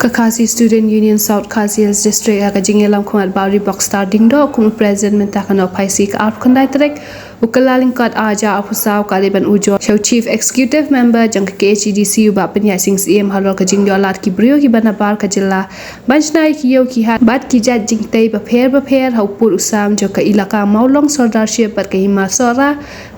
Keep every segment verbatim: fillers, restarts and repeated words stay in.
Ka Khasi Student Union South Khasi Hills District ha ka jingïalam khmat Bah Reebok Star Diengdoh kum u President mynta ka Nohphaisi ka arphew khyndai tarik u Kyllalyngkot arhajar arphew saw ka la leit ban ujor sha u Chief Executive Member jong ka K H A D C u Bah Pynïaid Sing Syiem halor ka jingïoh lad ki briew kiba nabar ka jylla ban shna ïa ki ïew ki hat bad ki jait jingtei bapher bapher ha u pud u sam jong ka Elaka Mawlong Sordarship bad ka Hima Sohra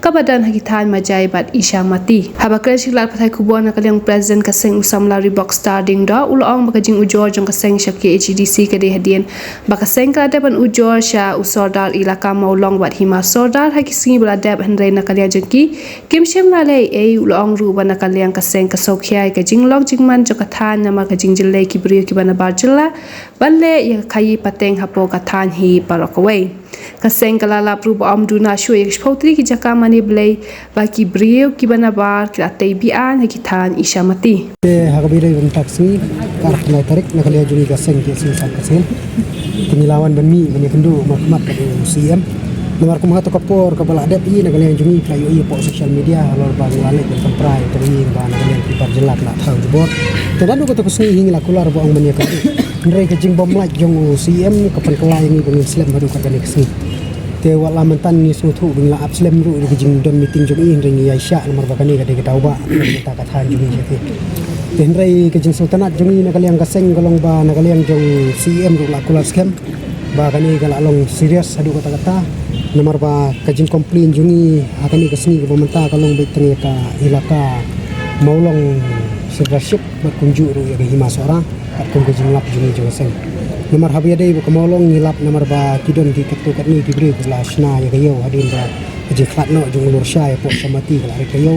kaba don ha ki thaiñ Majai bad Ishamati. Haba kren sha ki lad pathai khubor na ka liang u President ka seng u samla Reebok Star Diengdoh u la ong ba ka jingujor jong ka seng sha K H A D C ka dei hadien ba ka seng ka la dep ban ujor sha u Sordar Elaka Mawlong bad Hima Sordar ha ki sngi ba la dep, hynrei na ka liang jong ki kim shym la leh ei. U la ong ruh ba na ka liang ka seng ka sngewkhia ïa ka jinglong jingman jong ka thaiñ namar ka jingjyllei ki briew kiba nabar jylla ban leh ïa ka khaïi pateng hapoh ka thaiñ hi baroh kawei. Ka seng ka la lap ruh ba ym duna shuh ïa ka shiphew tylli ki jaka mane blei ba ki briew kiba nabar ki la tei be-aiñ ha ki thaiñ Ishamati. Te ha kaba ïadei bad mynta ka sngi ka arphew khyndai tarik na ka liang jong ngi ka seng K H A D C South Khasi Hills te ngi la wan ban mih ban ïakynduh markhmat bad u C E M. Namar kum ha kato ka por kaba la dep hi na ka liang jong ngi phi la ïohi hapoh social media halor ba ngi la leit ban pynpra ïa uto u ïing ba na ka liang ki bar jylla ki la thaw jubor. Te naduh kato ka sngi hi ngi la kular ba ong ban ïakynduh. Hynrei ka jingbymlait jong u C E M ka pynkylla ïa ngi ba ngin slem haduh kat kane ka sngi. Te wat la mynta ngi sngewthuh ba ngi la ap slem ruh ïa ka jingdon meeting jong i, hynrei ngi ïaishah namar ba kane ka dei ka daw ba mynta ka thaiñ jong ngi shatei. Te hynrei ka jingsngewtynnat jong ngi na ka liang ka seng ka long ba na ka liang jong C E M ruh la kular skhem ba kane ka la long serious haduh katta katta. Namar ba ka jingcomplain jong ngi ha kane ka sngi kaba mynta ka long beit tang ïa ka Elaka Mawlong Sordarship bad kumjuh ruh ïa ka Hima Sohra. Katkum ka jinglap jong ngi jong ka seng. Namar haba ïadei bad ka Mawlong ngi lap namar ba ki don ki katto katne ki briew ki la shna ïa ka ïew hadien ba ka jingkhlad noh jong u Lur Shai hapoh Ishamati ka la rit ka ïew.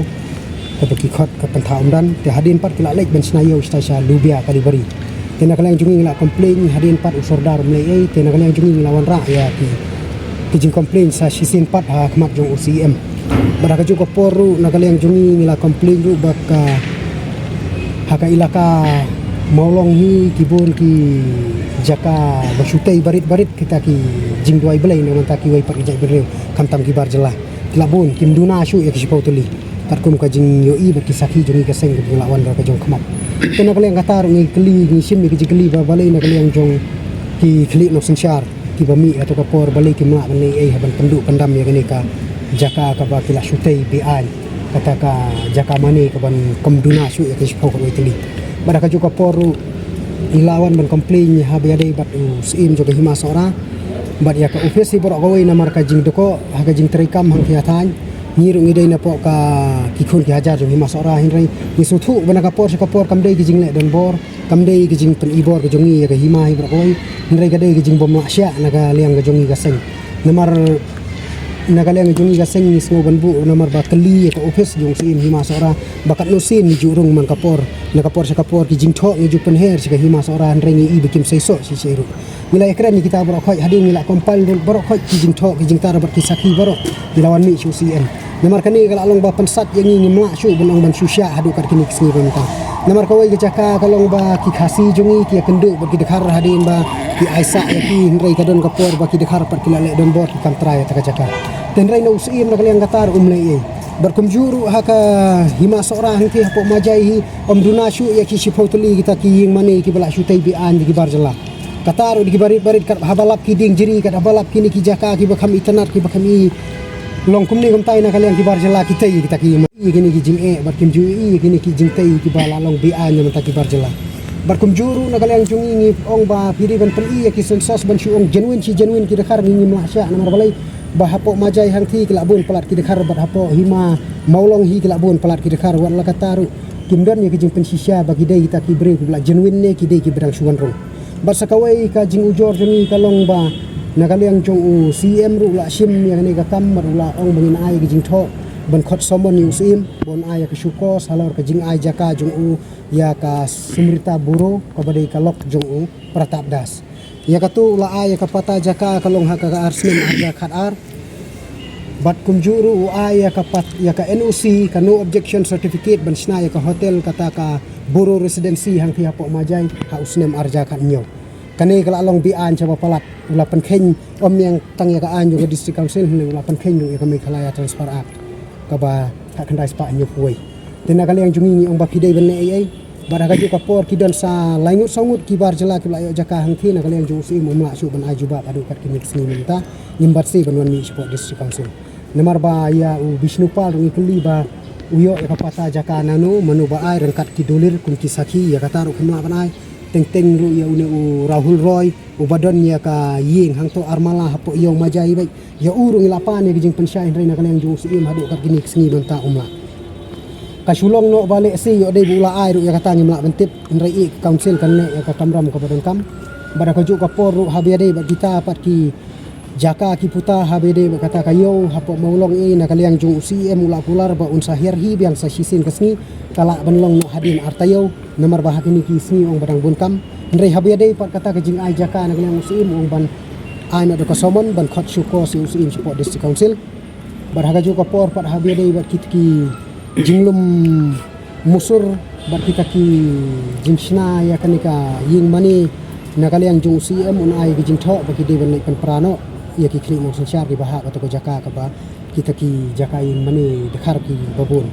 Kaba ki khot ka Pynthah Umdan te hadien pat ki la leit ban shna ïew shatai sha Lubia Kalibari. Te na ka liang jong ngi ngi la complain hadien pat u Sordar um leh ei, te na ka liang jong ngi ngi la wanrah ïa ki, ki jingcomplain sa shisien pat ha khmat jong u C E M. Bad ha kajuh ka por ruh na ka liang jong ngi ngi la complain ruh ba ka ha ka Elaka Mawlong hi ki bun ki jaka ba shu tei barit barit kita ki jingduwai Blei na ka bynta kiwei pat ki jaitbynriew khamtam ki bar jylla. Ki la bun kim duna shuh ïa ki shiphew tylli. Katkum ka jingïohi bad ki sakhi jong ngi ka seng kaba ngi la wan da ka jong khmat. Te na ka liang kata ruh ngi kylli ngi shim ïa ki jingkylli ba balei na ka liang jong ki khlieh nongsynshar kiba mih ha kato ka por balei kim lah ban leh ei ha ban pynduh pyndam ïa kane ka jaka kaba ki la shu tei be-aiñ, kata ka jaka mane kaban ym duna shuh ïa ka shiphew kawei tylli. Bad ha kajuh ka por ruh ngi la wan ban complain haba ïadei bad u C E M jong ka Hima Sohra bad ïa ka office hi baroh kawei namar ka jingdukok ha ka jingtrei kam hangtei ha thaiñ. Ngi ruh ngi dei napoh ka ki khun ki hajar jong Hima Sohra, hynrei ngi sngewthuh ba na ka por sha ka por kam dei ki jingleh donbor, kam dei ki jingpynibor ka jong ngi ïa ka hima hi baroh kawei, hynrei ka dei ki jingbymlah shiah na ka liang ka jong ngi ka seng. Namar na ka liang ka jong ngi ka seng ngi sngew ban buh namar ba kylli ïa ka office jong u C E M Hima Sohra ba katno sien ngi ju rung man ka por, na ka por sha ka por ki jingthoh ngi ju pynher sha ka Hima Sohra, hynrei ngi i ba kim seisoh shisha ruh. Ngi la ïakren ïa kita baroh khoit, hadien ngi la compile ruh baroh khoit ki jingthoh ki jingtar bad ki sakhi baroh. Ngi la wan mih sha u C E M. Namar kane ka la long ba pynsat ïa ngi, ngim lah shuh ban ong ban shu shiah haduh kat kine ki sngi ba mynta. Namar kawei ka jaka ka long ba ki Khasi jong ngi ki ïakynduh bad ki dkhar hadien ba ki aisah ïa ki, hynrei ka don ka por ba ki dkhar pat ki la leh donbor ki kam trai ïa kata ka jaka. Te hynrei na u C E M na ka liang kata ruh um leh ei. Bad kumjuh ruh ha ka Hima Sohra hangtei hapoh Majai hi ym duna shuh ïa ki shiphew tylli kita ki ïing mane kiba la shu tei be-aiñ da ki bar jylla. Kata ruh da ki barit barit kat haba lap ki dieng jri, kat haba lap kine ki jaka kiba kham itynnad kiba kham i long kumne kumtai na ka liang ki bar jylla ki tei kita ki ïing mane. Ïa kine ki jingeh bad kumjuh ïa kine ki jingtei kiba la long be-aiñ na bynta ki bar jylla. Bad kumjuh ruh na ka liang jong ngi ngi ong ba phi dei ban pyn-i ïa ki census ban shu ong genuine shi genuine ki dkhar, ngi ngim lah shiah namar balei ba hapoh Majai hangtei ki la bun palat ki dkhar bad hapoh Hima Mawlong hi ki la bun palat ki dkhar, wat la kata ruh kim don ïa ki jingpynshisha ba ki dei kita ki briew kiba la genuine ne ki dei kiba dang shu wan rung. Bad sa kawei ka jingujor jong ngi ka long ba na ka liang jong u C E M ruh u la shim ïa kane ka kam bad u la ong ba ngin ai ïa ka jingthoh ban khot summon ïa u C E M ban ai ïa ka show cause halor ka jingai jaka jong u ïa ka Sumrita Boro kaba dei ka lok jong u Pratap Das. Ïa kato u la ai ïa ka pata jaka ka long ha ka ar snem arhajar khatar. Bad kumjuh ruh u ai ïa ka pat, ïa ka N O C, ka no objection certificate ban shna ïa ka hotel kata ka Boro Residency hangtei hapoh Majai ha u snem arhajar khathynñiew. Kane ka la long be-aiñ shaba palat, u la pynkheiñ ym ïa tang ïa ka aiñ jong ka District Council, hynrei u la pynkheiñ ruh ïa ka Meghalaya Transfer Act kaba khatkhyndai spah hynñiewphew wei. Te na ka liang jong ngi ngi ong ba phi dei ban leh ei ei. Bad ha kajuh ka por ki don sa lai ngut saw ngut ki bar jylla kiba la ïoh jaka hangthie na ka liang jong u Syiem um lah shuh ban ai jubab haduh kat kine ki sngi mynta. Ngim bad shuh ban wan mih shapoh District Council. Namar ba ïa u Bishnu Pal ruh ngi kylli ba u ïoh ïa ka pata jaka nano, mano ba ai, ryngkat ki dalill kum ki sakhi, ïa kata ruh kim lah ban ai. Teng teng ruh ïa une u Rahul Roy, uba don ïa ka ïing hangto Armala hapoh Ïew Majai beit, ïa u ruh ngi la pan ïa ka jingpynshai, hynrei na ka liang jong u Syiem haduh kat kine ki sngi mynta um lah. Ka shu long noh ba lehse ïoh dei ba u la ai ruh, ïa kata ngim lah ban tip, hynrei ïa ka council kan leh ïa ka kamram kaba donkam. Bad ha kajuh ka por ruh haba ïadei bad kita pat ki jaka ki puta haba ïadei bad kata ka ïew hapoh Mawlong, eh, na ka liang jong u Syiem u la kular ba un sa hiar hi biang sa shisien ka sngi, ka lah ban long noh hadien ar taïew, namar ba ha kine ki sngi u ong ba dang bun kam. Hynrei haba ïadei pat kata ka jingai jaka na ka liang u Syiem u ong ban ai noh da ka summon ban khot shuh ko sha u Syiem shapoh District Council. Bad ha kajuh ka por pat haba ïadei bad kit ki jinglum musur bad kita ki jingshna ïa kane ka ïing mane, na ka liang jong u Syiem un ai ka jingthoh ba ki dei ban leit pynpra noh ïa ki khlieh nongsynshar kiba hap ha kato ka jaka kaba kita ki jaka ïing mane dkhar kiba bun.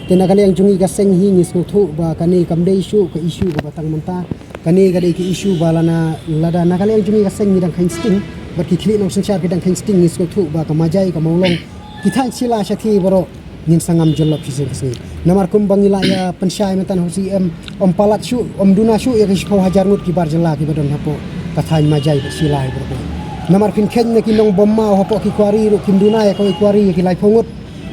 Te na ka liang jong ngi ka seng hi ngi sngewthuh ba kane kam dei shuh ka issue kaba tang mynta. Kane ka dei ka issue ba lana lada na ka liang jong ngi ka seng ngi dang kheiñ sting bad ki khlieh nongsynshar ki dang kheiñ sting, ngi sngewthuh ba ka Majai, ka Mawlong, ki thaiñ Shillong shathie baroh ngin sa ngam jyllop shisien ka sngi. Namar kumba ngi la ïa pynshai mynta na u Syiem, um palat shuh, um duna shuh ïa ka shiphew hajar ngut ki bar jylla kiba don hapoh ka thaiñ Majai bad Shillong baroh. Namar phin kheiñ na ki nongbym maw hapoh ki kwari ruh kim duna ïa kawei kwari ïa ki laiphew ngut.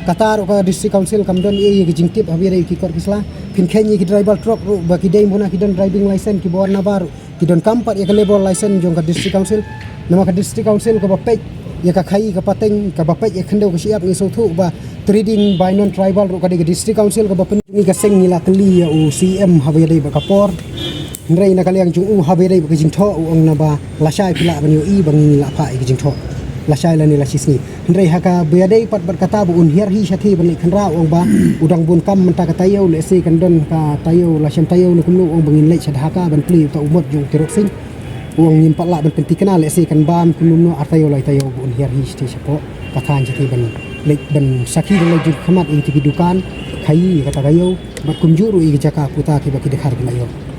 Kata ruh ka District Council kam don ei ei ka jingtip haba ïadei ki kot ki sla. Phin kheiñ ïa ki driver truck ruh ba ki dei mona ki don driving license kiba wan na bar ruh ki donkam pat ïa ka labour license jong ka District Council. Namar ka District Council kaba peit ïa ka khaïi ka pateng, kaba peit ïa ka khyndew ka shyiap, ngi sngewthuh ba trading by non-tribal ruh ka dei ka District Council kaba pyn-, ngi ka seng ngi la kylli ïa u Syiem haba ïadei bad ka por. Hynrei na ka liang jong u haba ïadei bad ka jingthoh u ong naba lashai phi lah ban ïohi ba ngi la phah ïa ka jingthoh lashai lane la shisngi. Hynrei ha kaba ïadei pat bad kata ba un hiar hi shathie ban leit khynra, u ong ba u dang bun kam mynta ka taïew, lehse kan don ka taïew, la shem taïew ne kumno, u ong ba ngin leit sha Dhaka ban plie uta u mot jong u Tirot Sing. U ong ngim pat lah ban pynthikna, lehse kan bam kumno ar taïew lai taïew ba un hiar hi shathie shapoh ka thaiñ shathie ban leit ban sakhi ban leit jur khmat ïa kita ki dukan, khaïi, ïa kata ka ïew bad kumjuh ruh ïa ki jaka puta kiba ki dkhar ki la ïoh.